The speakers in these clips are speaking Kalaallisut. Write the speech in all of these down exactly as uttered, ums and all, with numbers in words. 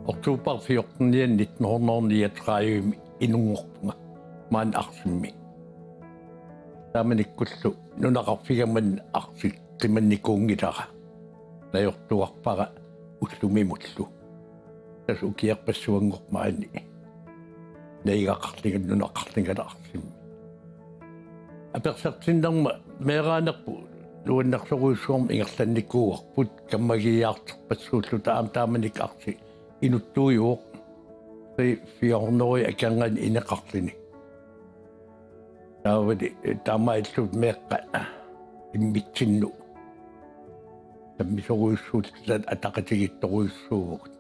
Oktober fjorten nitten hundrede niogtredive inunngorpunga maani Arsimmi. Taamanikkullu nunaqarfiga manna Arsi qimannikuunngilara. Najortuarpara ullumimullu. Tassa ukiorpassuanngormat maani. Najugaqarlunga nunaqarlungalu Arsimmi. Apersortinnerma meeraanerput nuannersorujussuarmik ingerlannikuuarput kammagiiaartorpassuulluta aamma taamanikkut Arsi inuttuujuvoq. Fire hundrede akornanni ineqarluni. Taavali taamaalilluta meeqqat immitsinnut sammisorujussuulluta ataqatigiittorujussuuvugut.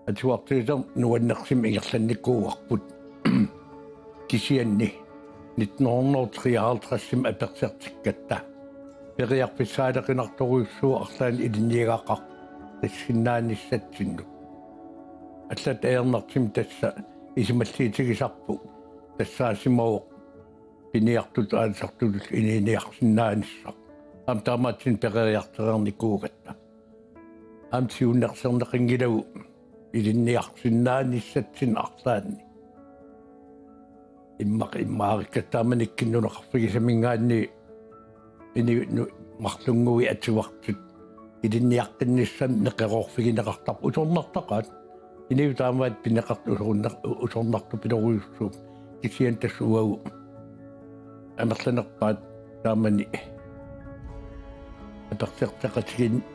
Atuartigisarneq nuannersumik ingerlannikuuarput. Kisianni nitten hundrede treoghalvtredsimi apersortikkatta periarfissaaleqinartorujussuuvoq arlaannik ilinniagaqartassinnaanissatsinnut. Allatut ajornartumik tassa isumalluutigisarput tassaasimavoq piniartutut aalisartutullu inuuniarsinnaanissaq. Aamma taamaattumik peroriartoreernikuugatta. Aamma siunnersorneqanngilagut ilinniarsinnaanissatsinnik arlaannik. Immaqa immaarikka taamanikkut nunaqarfigisaminngaanniit inuit nu-, marlunnguit atuartut ilinniaqqinnissamik neqeroorfigineqartarput usornartaqaat. Inuit taamaattut pineqartut usornar-, usornartupilorujussuupput kisianni tassa uagut amerlanerpaat taamani apersorteqatigiinneq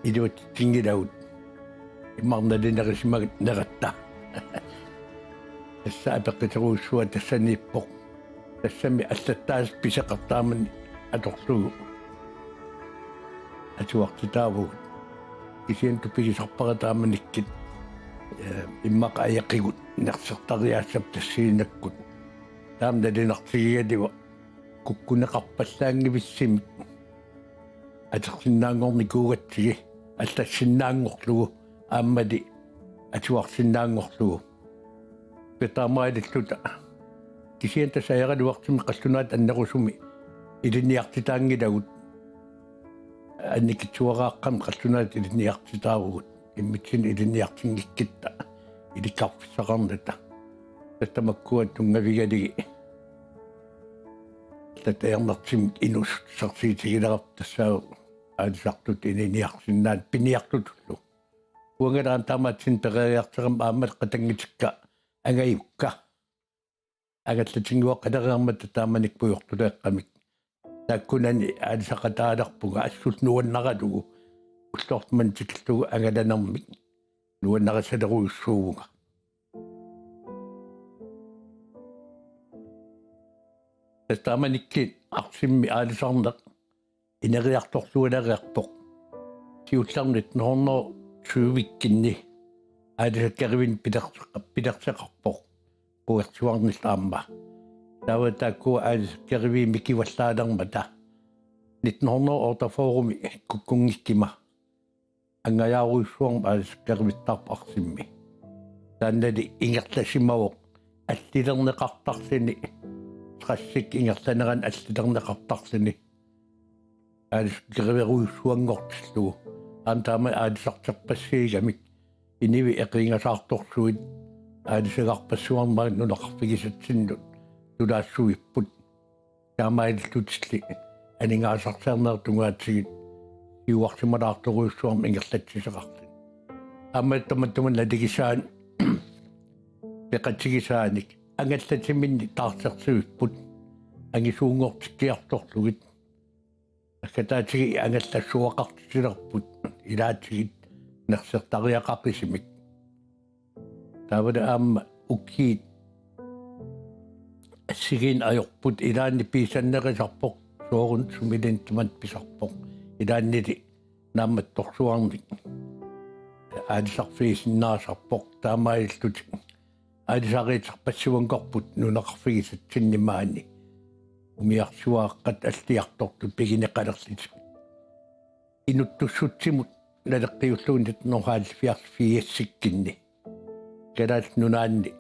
iluatsitsinngilagut immaqa nalunerusimanerat. Tassa apeqquterujussuaq tassaniippoq. Tassami allattaasut pisoqartarmani atorlugu atuartitaavugut. Kisianni tupigisarpara taamanikkut, eh, immaqa ajoqigut nersortariaassapput tassaniikkut. Taama nalunartigigaluaq kukkuneqarpallaanngivissumik atorsinnaanngornikuugatsigit allassinnaanngorlugu aammali atuarsinnaanngorlugu. Taamaalilluta kisianni tassa ajoraluartumik qallunaatut annerusumik ilinniartitaanngilagut. Annikitsuaraaqqamik qallunaatut ilinniartitaavugut. Immitsinnut ilinniartinngikkutta ilikkarfissaqarnata. Tassa tamakkua tunngavigalugit allatut ajornartumik inuussutissarsiutigilerput tassaavoq aalisartutut inuuniarsinnaaneq piniartutullu. Uangalu aamma taamaattumik peroriartorama aamma qatanngutikka angajukka. Angallatinnguaqalereermata taamanikkut pujortuleeqqamik. Taakkunani aalisaqataalerpunga assullu nuannaralugu. Ullormut tikillugu angalanermik. Nuannarissalerujussuuvunga. Tassa taamanikkut Arsimmi aalisarneq ineriartorlualeriarpoq. Siullermik nitten hundrede tyve-kkunni aalisakkaruineq pilerseqa-, pilerseqarpoq. Puersuarnillu aamma. Taava taakkua aalisakkaruit mikivallaalermata. Nitten hundrede otteogfyrre-mi kukkunngikkuma. Angajaarujussuarmik aalisakkaruittaarpoq Arsimmi. Taannali ingerlasimavoq allilerneqartarluni. Tressikka ingerlanerani allilerneqartarluni. Aalisakkaruerujussuanngortillugu. Aamma taama aalisartorpassuugamik. Inuit eqiingasaartorsuit. Aalisagarpassuarnik nunaqarfigisatsinnut. Tulaassuipput. Taamaalillutillu aningaasarsiornerit tungaatigut siuarsimalaartorujussuarmik ingerlatsisoqarluni. Aamma tamatuma naligisaan peqatigisaanik angallatiminnik taarsersuipput angisuunngortikkiartorlugit. Aggataatigut angallassuaqartitsilerput ilaatigut nersortariaqaqisumik. Taavalu aamma ukiut assigiinneq ajorput ilaanni piisannerusarpoq soorunami sumiluunniit tamanna pisarpoq. Ilaannili naammattorsuarnik aalisarfigisinnaasarpoq taamaalillutik. Aalisariuterpassuanngorput nunaqarfigisatsinni maani. Umiarsuaaqqat alliartortut pigineqalerlutik. Inuttussutsimut naleqqiullugu nitten hundrede halvfjerds firsikkunni. Kalaallit Nunaanni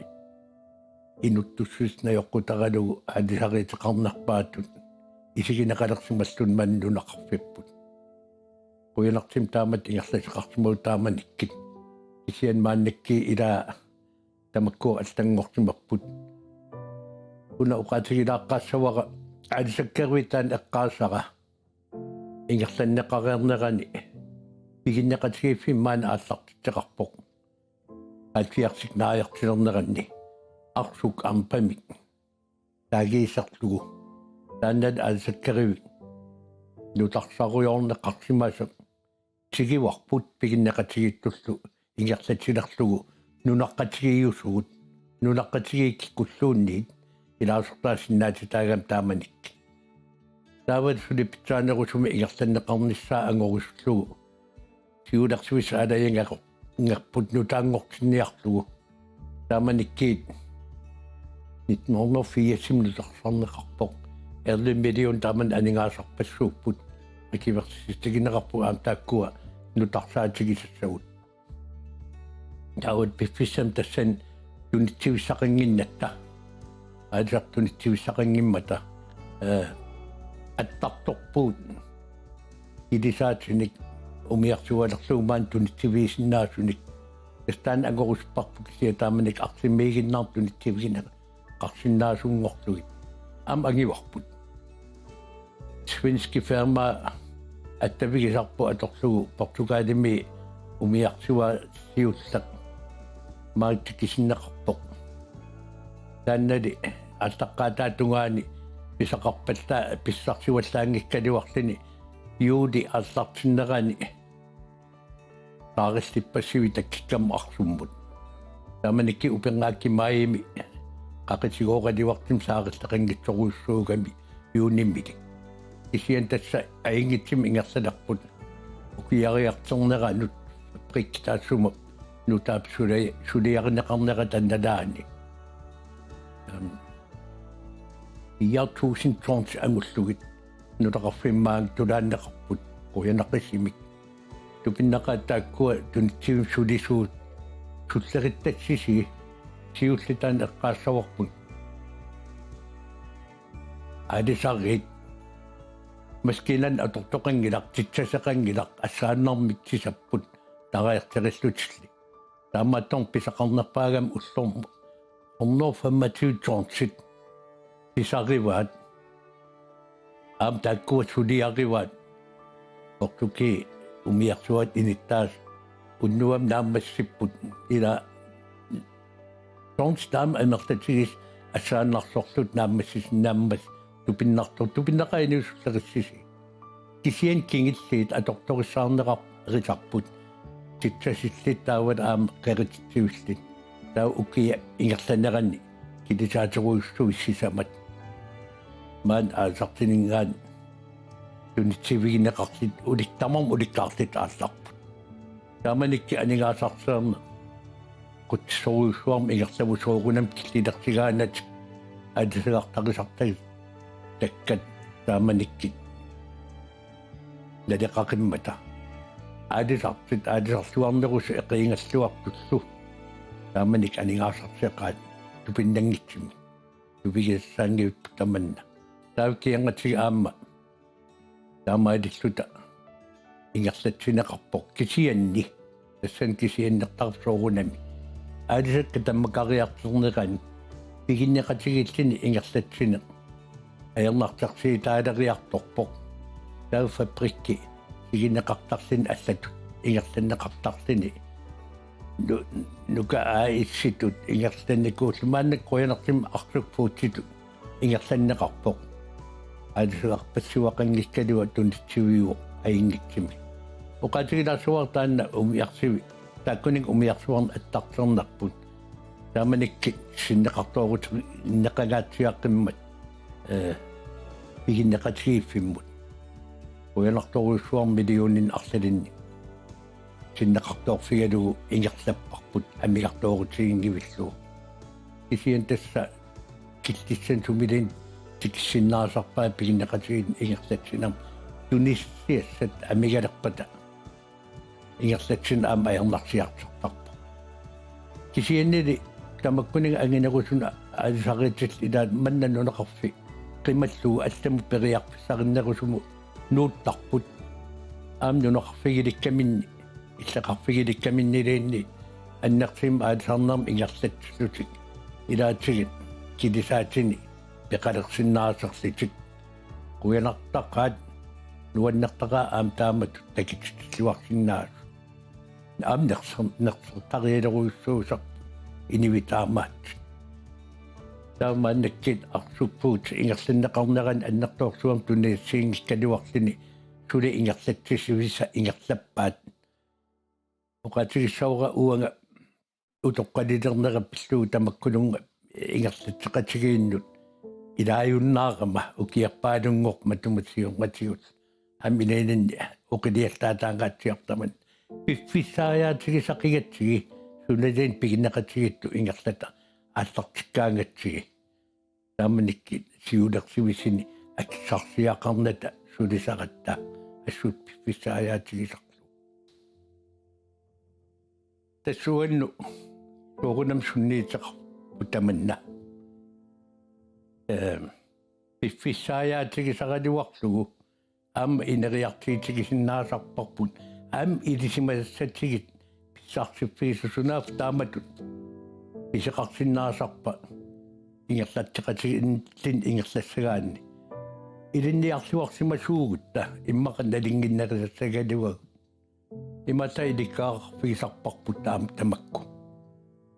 inuttussutsimut najoqqutaralugu aalisariuteqarnerpaatut isigineqalersimalluni maani nunaqarfipput. Qujanartumik taamatut ingerlateqarsimavoq taamanikkut. Kisianni maannakkut ilaa tamakku allanngorsimapput. Una oqaatigilaaqqaassavara aalisakkaruit taanna eqqaasara ingerlanneqareernerani piginneqatigiiffimmi maani aallartitseqarpoq. Halvfjerdsik naajartulerneranni Arsuk Ampamik taagiiserlugu. Taanna aalisakkaruit nutarsarujoorneqarsimasut tiguarput piginneqatigiittullu ingerlatsilerlugu nunaqqatigiiusugut, nunaqqatigiit kikkulluunniit ilaasortaasinnaatitaagami taamanikkut. Taava suli pitsaanerusumik ingerlanneqarnissaa angorusullugu siulersuisut aalajangerput nutaanngortinniarlugu. Taamanikkut nitten hundrede og firs nutarsarneqarpoq. Elleve million taamani aningaasarpassuupput. Akuersissutigineqarpoq aamma taakkua nutarsaatigisassagut. Taava piffissami tassani tunitsivissaqannginnatta. Aalisartut tunitsivissaqanngimmata, eh, attartorpugut ilisaatinik umiarsualerlugu maani tunitsivigisinnaasunik. Tassa taanna angorusupparput kisianni taamanikkut arsammiiginnarnik tunitsivigineqarsinnaasunngorlugit. Aamma angivarput. Svenski firma attavigisarput atorlugu Portugalimi umiarsuaq siulleq maani tikisinneqarpoq. Taannali aallaqqaataa tungaani pisaqarpallat pissarsivallaanngikkaluarluni juuli aallartinnerani saarillippassui takkukkama Arsummut. Taamanikkut upernaakki maajimi qaqutigooraliortumi saarilleqanngitsorujussuugami juunimiilli. Kisianni tassa ajunngitsumik ingerlalerput. Ukiariartorneranut fabrikkip taassuma nutaap suli-, suliarineqarnerata nalaani. Aam, fire tusind tons angullugit nutaqqarfimmaanga tulaanneqarput qujanaqisumik. Tupinnaqaat taakkua tunitsivimmi sulisuut sullerittassisui siulliit taanna eqqaassavarput. Aalisariit maskiinani atortoqanngilaq, titsaseqanngilaq, assaannarmik tisapput tarajarterillutilli. Taamaattumik pisaqarnerpaagami ullormut hundrede femogtyve tonsit pisarivaat. Aamma taakkua suliarivaat. Portugisiat umiarsuat inittaasut unnuami naammassipput, ila tons taama amerlatigisut assaannarsorlutik naammassisinnaammassuk tupinnartoq, tupinnaqaaq inuit sullerissisui. Kisianni kingulliit atortorissaarneqarisarput, titsasillit taavalu aamma qerititsivillit. Taava ukiaq ingerlanerani kilisaaterujussuit sisamat maani aalisartuninngaanniit tunitsivigineqarlutik ulik-, tamarmik ulikkaarlutik aallarput. Taamanikkut aningaasarsiorneq qutsissorujussuarmik ingerlavoq soorunami killilersugaannatik aalisagartarisartakkat taamanikkut naleqaqimmata. Aalisartut aalisarluarnerusut eqiingalluartullu taamanikkut aningaasarsiaqaat tupinnanngitsumik tupigisassaanngivipput tamanna. Taava kigangatigut aamma taamaalilluta ingerlatsineqarpoq, kisianni tassani kisiannertarpoq soorunami aalisakkat tammakariartornerani piginneqatigiilluni ingerlatsineq ajornartorsiutaaleriartorpoq. Taava fabrikki isigineqartarluni allatut ingerlanneqartarluni nu-, Nuka A/S-itut ingerlannikuulluni, maannakkut qujanartumik Arsuk Foodsitut ingerlanneqarpoq. Aalisagarpassuaqanngikkaluaq tunitsiviuvoq ajunngitsumik. Oqaatigilaassavara taanna umiarsuit, taakkuninnga umiarsuarnut attartornerput. Taamanikkut sinneqartoorutinneqangaatsiaqimmat, eh, piginneqatigiiffimmut. Qujanartorujussuarmik millioninut arlalinnik sinneqartoorfigalugu ingerlapparput amigartoorutiginngivillugu. Kisianni tassa killissanik sumiluunniit tikissinnaasarpaat piginneqatigiinneq ingerlatsinermi, tunisiassat amigalerpata ingerlatsineq aamma ajornarsiartortarpoq. Kisiannili tamakkuninnga anginerusunut aalisariitillit ilaat manna nunaqarfik qimallugu allamut periarfissarinnerusumut nuuttarput. Aamma nunaqarfigilikkaminni, illoqarfigilikkaminniluunniit annertuumik aalisarnermik ingerlatsillutik ilaatigut kilisaatini peqalersinnaaserlutik. Qujanartaqaat, nuannertaqaaq aamma taamatut takutitilluarsinnaasut. Aamma nerser-, nersertarialerujussuusarput inuit taamaattut. Taamaannakkut arsuppugut ingerlanneqarnerani annertoorsuarmik tunisassiunngikkaluarluni suli ingerlatsissavissaq ingerlappaat. Oqaatigissavara uanga utoqqalilernera pillugu tamakkununnga ingerlatseqatigiinnut ilaajunnaarama ukiorpaalunngormat matuma siornatigut. Aamma inuuninni oqiliallaataangaatsiartaramik. Piffissaajaatigisaqigatsigit sunaluunniit piginneqatigiittut ingerlata aallartikkaangatsigit. Taamanikkut siulersuisuni akissarsiaqarnata sulisaratta assut piffissaajaatigisarlugu. Tassuunnu soorunami sunniuteqarpoq tamanna. Ehm, piffissaajaatigisaraluarlugu aamma ineriartuutigisinnaasarparput, aamma ilisimasatigut pissarsiffigisut sunaaffa taamatut pisoqarsinnaasarpa ingerlatseqatigiilluni ingerlassagaanni. Ilinniarluarsimasuugutta immaqa nalunnginnerulassagaluagut. Imatut ilikkagaqarfigisarparput taam-, tamakku.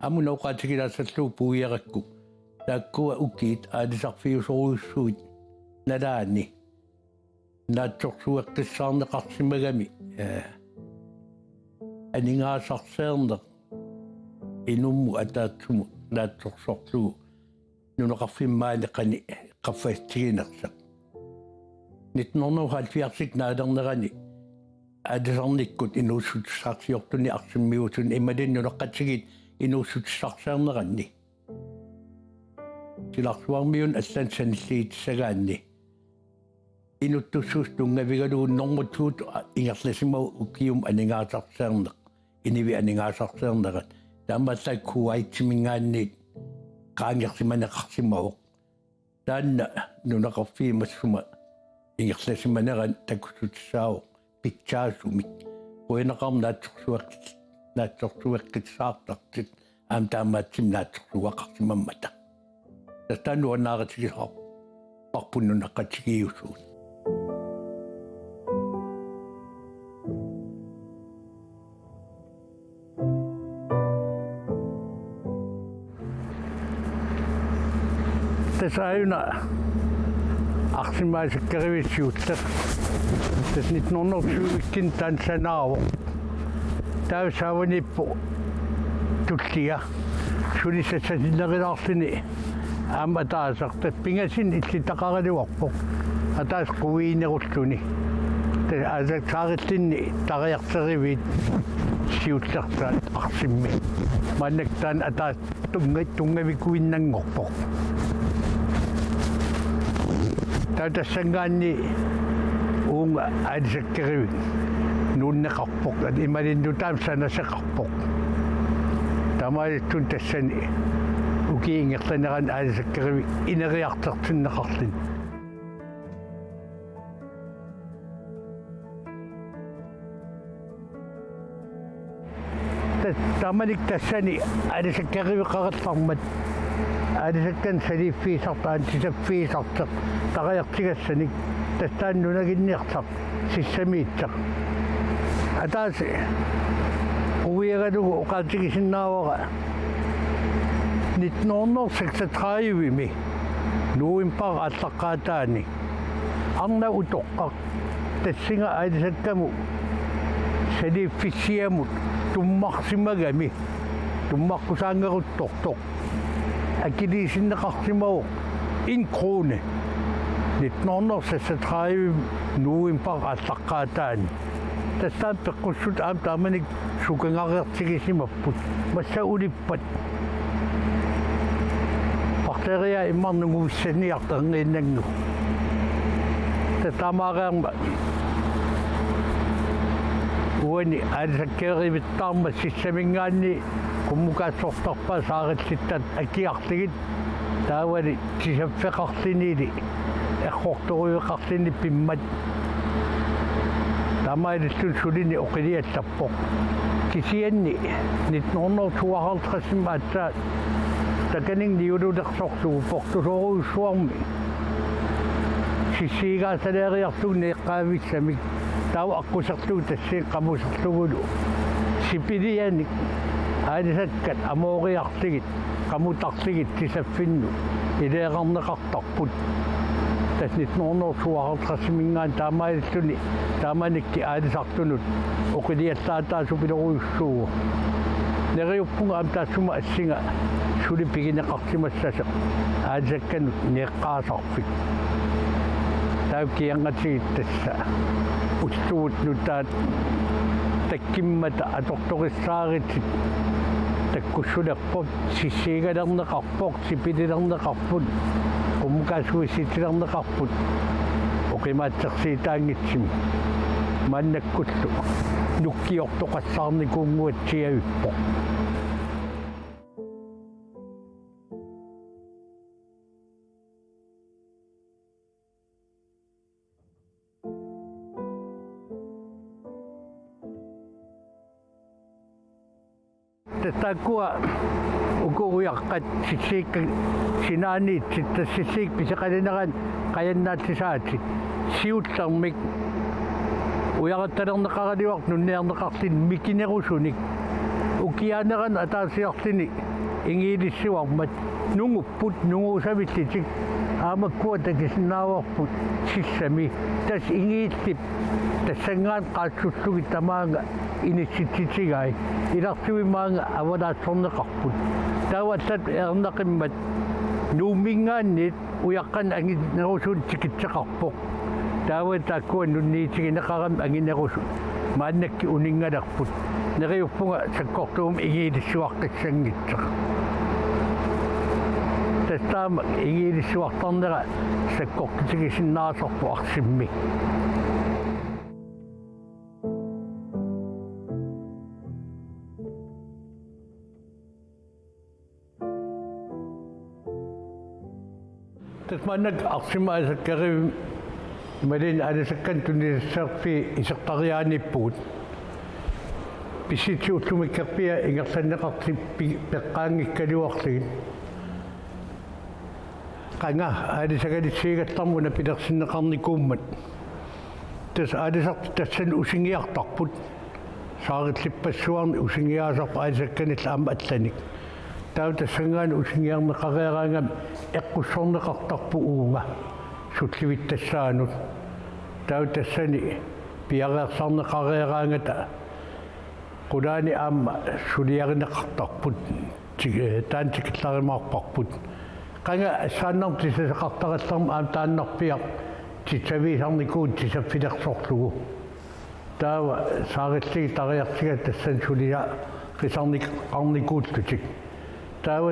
Aamma una oqaatigilaassallugu puiarakku. Taakkua ukiut aalisarfiusorujussuit nalaani naatsorsueqqissaarneqarsimagami, eh, aningaasarsiorneq inummut ataatsumut naatsorsorlugu nunaqarfimmi maani qanoq qaffassutiginersoq. Nitten hundrede og halvfjerds naalernerani aalisarnikkut inuussutissarsiortuni arsammiusunik imaluunniit nunaqqatigiit inuussutissarsiorneranni. Silarsuarmiunut allanut sanilliutissagaanni. Inuttussuseq tunngavigalugu normu to ingerlasimavoq ukiumut aningaasarsiorneq, inuit aningaasarsiornerat. Taamaallaat Kuwaitiminngaanniit qaangersimaneqarsimavoq. Taanna nunaqarfiup massuma ingerlasimanerani takussutissaavoq pitsaasumik. Qujanaqaaq naatsorsueqqis-, naatsorsueqqissaartartut aamma taamaattumik naatsorsuaqarsimammata. Tassa taanna nuannaarutigisarparput nunaqqatigiiusugut. Tassa aajuna arsamik aalisakkerivik siulleq. Tassa nitten hundrede og tyve-ikkun taanna sanaavoq. Taava saavaniippoq tullia. Suli sassarsinerulaarluni aamma ataaseq. Tassa pingasuni illuttaqaraluarpoq. Ataaseq quiinerulluni. Tassa aalisaksaarilluni tariarteriviit siullersaat arsammi. Maannakkut taanna ataaseq tunnga-, tunngavikuinnanngorpoq. Taava tassanngaanniit uunga aalisakkerivik nuunneqarpoq, imaluunniit nutaamik sanaseqarpoq. Taamaattumik tassani ukiup ingerlanerani aalisakkerivik ineriartortinneqarluni. Ta-, taamanikkut tassani aalisakkerivik qarallarmat aalisakkanik saliiffigisartoq, aamma tisaffigisartoq tariartigassanik, tassa taanna nunaginniartaq sissamiitsoq. Ataaseq quiagalugu oqaatigisinnaavara nitten hundrede og seksogtredive-mi novembarip aallaqqaataani arnaq utoqqaq tassunga aalisakkamut saliiffissiamut tummarsimagami, tummaqqusaanngeruttortoq, akiliisinneqarsimavoq en krone nitten hundrede og seksogtredive novembarip aallaqqaataani. Tassa taanna peqqussutut aamma taamanikkut sukangariartigisimapput. Massa ulippat. Bakteriat immaqa nunguvissaniartut erngiinnannguaq. Tassa taamaareermat uani aalisakkerivittarmat sissaminngaanniit qummukaassortarpaat saarilluttaat akiarlugit. Taavali tisaffeqarlunilu errortorujoqarluni pimmat. Taamaalilluni sulini oqiliallarpoq. Kisianni nitten hundrede tooghalvtredsimi aatsaat takanit niulersorlugu portusorujussuarmi sissiigaasaleeriarlugu neeqqaavissamik, taava aqquserlugu tassani qamuserlugulu sipilianik aalisakkat amooriarlugit qamutarlugit tisaffinnut ileeqarneqartarput. Tassa nitten hundrede tooghalvtredsimiingaanniit taamaalilluni taamanikkut aalisartunut oqiliallaataasupilorujussuuvoq. Neriuppunga aamma taassuma assinga suli pigineqarsimassasoq aalisakkanut neeqqaasarfik. Taava kigannguatigut tassa ullugut nutaat takkummata atortorissaarutit takkussulerput, sissiigalerneqarput, sipililerneqarput, qummukaasuissutilerneqarput oqimaatsorsiutaanngitsumik. Maannakkullu nukkiortoqassaarnikuunnguatsiarpoq. Tassa taakkua uku ujaqqat sissiikkat sinaaniittut, tassa sissiikkat pisoqalineranik qajannaallisaatit, siullermik ujarattalerneqaraluartut nunniarneqarluni mikinerusunik, ukiaanerani ataasiarluni ingiilissuarmat nungupput, nunguusavillutik aamma ukua takusinnaavarput sissami. Tassa ingiillip tassanngaannaq qaassullugit tamaanga inissitsitigai, ilarsuit maanga avalaatsorneqarput. Taava allatut ajornaqimmat Nuummiingaanniit ujaqqanik anginerusunik tikitseqarpoq. Taava taakkua nunniutigineqaramik anginerusut maannakkut uninngalerput. Neriuppunga sakkortuumik ingiilissuaqqissanngitsoq. Tassa taama ingiilissuartarnera sakkortutigisinnaasarpoq arsammi. Tassa maannakkut arsamut aalisakkaruit imaluunniit aalisakkanut tunisassarput isertariaaniippugut. Pissutsit ullumikkorpiaat ingerlanneqartut pi-, peqqaanngikkaluarlugit. Qanga aalisakalissiigallarmat una pilersinneqarnikuummat. Tassa aalisartut tassani usingiartarput. Saarillippassuarnik usingiaasarput aalisakkanillu aamma allanik. Taava tassanngaannaq usingiarneqareeraangami eqqussorneqartarpoq uunga sullivittassaanermut. Taava tassani piareersarneqareeraangata qulaani aamma suliarineqartarput. Tik-, eh, taanna tikillarumaarparput. Qanga assaannarmut tisassaqartarallarmat aamma taannarpiaq tissaviisarnikuuvoq tisaffilersorlugu. Taava saarillugit tariarsigata tassani suliarisarneqarnikuullutik. Taava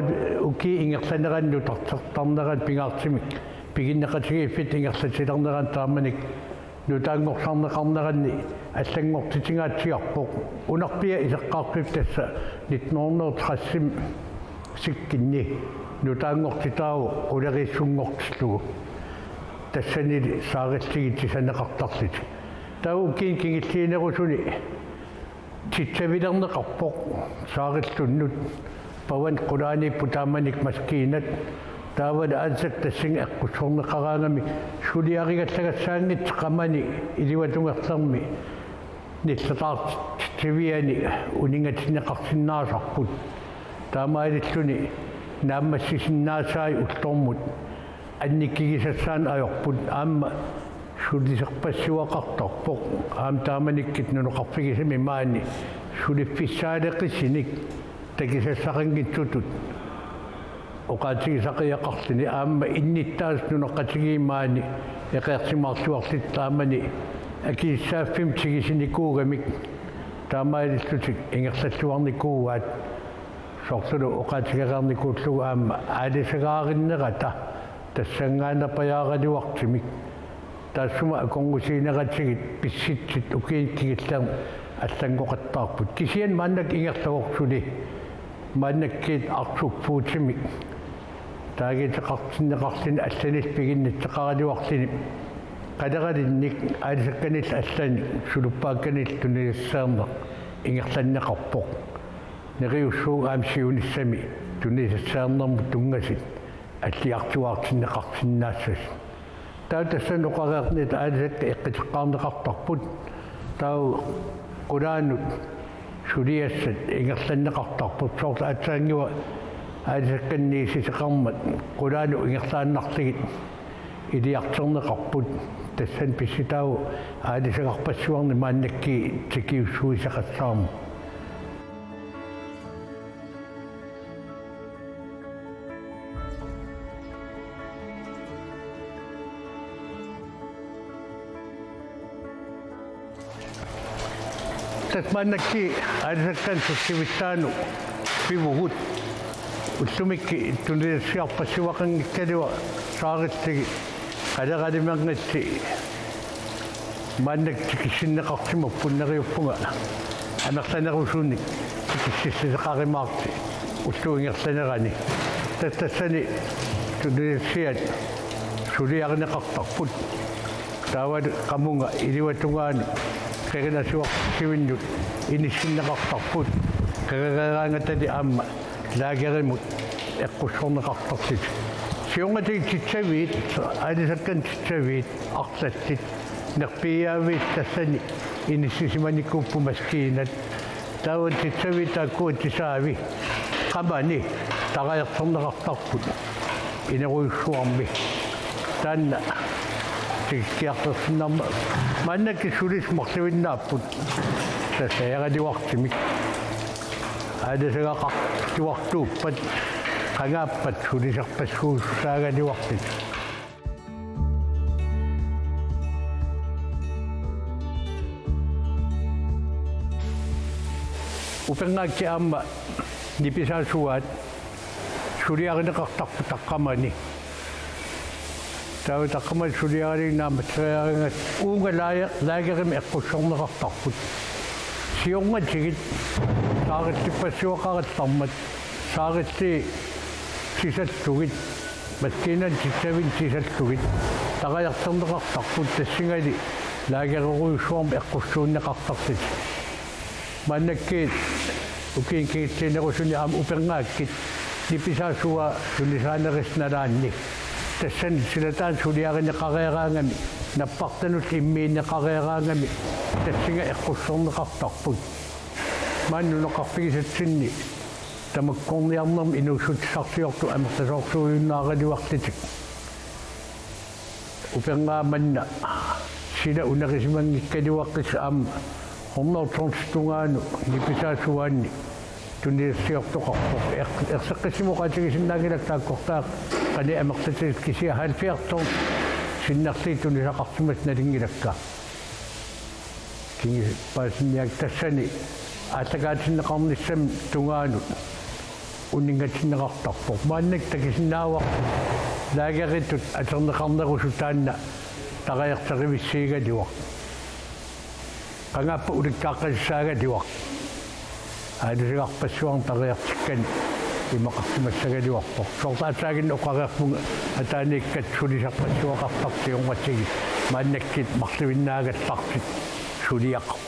ukiup ingerlanerani nutartertarnerani pingaartumik piginneqatigiiffittut ingerlatilernerani taamanikkut nutaanngorsaarneqarneranni allanngortitingaatsiarpoq. Unarpiaq iseqqaarfiup tassa nitten hundrede og tres-imi sikkinni nutaanngortitaavoq quleriissunngortillugu. Tassanili saarillugit tisaneqartarlutik. Taava ukiuni kingulliunerusuni tissavilerneqarpoq saarillunnut. Pavani qulaaniipput taamanikkut maskiinat. Taavalu aalisakkat tassunga eqqussorneqaraangamik suliarigallagassaanngitsoq qamani iluatungerlermi nillataartitsiviani uninngatinneqarsinnaasarput. Taamaalilluni naammassisinnaasai ullormut annikkigisassaaneq ajorput aamma sulisorpassuaqartarpoq. Aamma taamanikkut nunaqarfigisami maani suliffissaaleqisunik takusassaqanngitsutut oqaatigisariaqarluni aamma innuttaasut nunaqqatigiit maani eqeersimaarluarlutik taamani akisussaaffimmik tigusinikuugamik taamaalillutik ingerlalluarnikuuaat. Soorlulu oqaatigereernikuullugu aamma aalisagaarinnerata tassanngaannapajaaraluartumik. Taassuma akornusiineratigit pissutsit ukiuni kingullerni allanngoqattaarput. Kisianni maannakkut ingerlavoq suli maannakkut arsuppuutimik taaguuteqartinneqarluni allanillu piginnittoqaraluarluni Qaleralinnik aalisakkanillu allanik suluppaakkanillu tunisassiorneq ingerlanneqarpoq. Neriussuuvoq aamma siunissami tunisassiornermut tunngasut alliartuaartinneqarsinnaassasoq. Taava tassani oqareernitta aalisakkat eqqiteqqaarneqartarput. Taava qulaanut suliassat ingerlanneqartarput. Soorlu aatsaannguaq aalisakkanniit siseqarmat qulaanut ingerlaannarlugit iliartorneqarput. Tassani pissutaavoq aalisagarpassuarnik maannakkut tikiussuisoqassaarneq. Tassa maannakkut aalisakkanik sullivissaanut pivugut. Ullumikkut tunisassiorpassuaqanngikkaluaq saarillugit qaleralimernitsi maannakkut tikissinneqarsimapput. Neriuppunga amerlanerusunik tikissilliseqarumaartoq ullup ingerlanerani. Tassa tassani tunisassiat suliarineqartarput. Taavalu qamunga iluatungaanut qirinasuarsivinnut inissinneqartarput. Qirereeraangatali aamma lagerimut eqqussorneqartarlutik. Siornatigut titsaviit, aalisakkanik titsaviit arlallit nerpiiaaviit tassani inissisimanikuupput maskiinat. Taava titsaviit taakkua tisaavi qamani tarajortorneqartarput inerujussuarmi. Taanna tikikkiartorsinnarmat maannakkut sulisut marluinnaapput. Tassa ajagaluartumik. Aalisagaqartuartuuppat qangaappat sulisorpassuussaagaluartut. Upernaakkut aamma nipisaasuaat suliarineqartarput taqqamani. Taava taqqamani suliarineq naammasseriaraangat uunga laaja-, laagerimik eqqussorneqartarput. Siornatigut saarillippassuaqarallarmat saarillit tisallugit, maskiinani titsavinnut tisallugit tarajortorneqartarput, tassungali laagererujussuarmik eqqussuunneqartarlutik. Maannakkut ukiuni kingulliunerusuni aamma upernaakkut nipisaasuaat tunisaanerusoq nalaanni. Tassani silataanut suliarineqareeraangami, nappartanullu immiunneqareeraangami, tassunga eqqussorneqartarput. Maani nunaqarfigisatsinni tamakkorniarnermi inuussutissarsiortut amerlasoorsuujunnaaraluarlutik. Upernaaq manna sila unerisimanngikkaluaqissaaq aamma hundrede tonsit tungaanut nipisaasuaanni tunisassiortoqarpoq. Er-, erseqqissumik oqaatigisinnaanngilakka taakkortaa qanoq amerlatigisut, kisianni halvfjerds ton sinnerlugit tunisaqarsimasut nalunngilakka. Kingusinnik paasinniakkut tassani aallakaatinneqarnissamut tungaanut uninngatinneqartarpoq. Maannakkut takusinnaavarput laageritut atorneqarnerusut taanna tarajorterivissiigaluaq. Qangaappat ulikkaaqqasussaagaluaq. Aalisagarpassuarnik tarajortikkanik imaqarsimassagaluarpoq. Soorlu aatsaannguaq oqareerpunga ataaniikkatta sulisorpassuaqartartut siornatigut, maannakkut marluinnaagallartut suliaq-,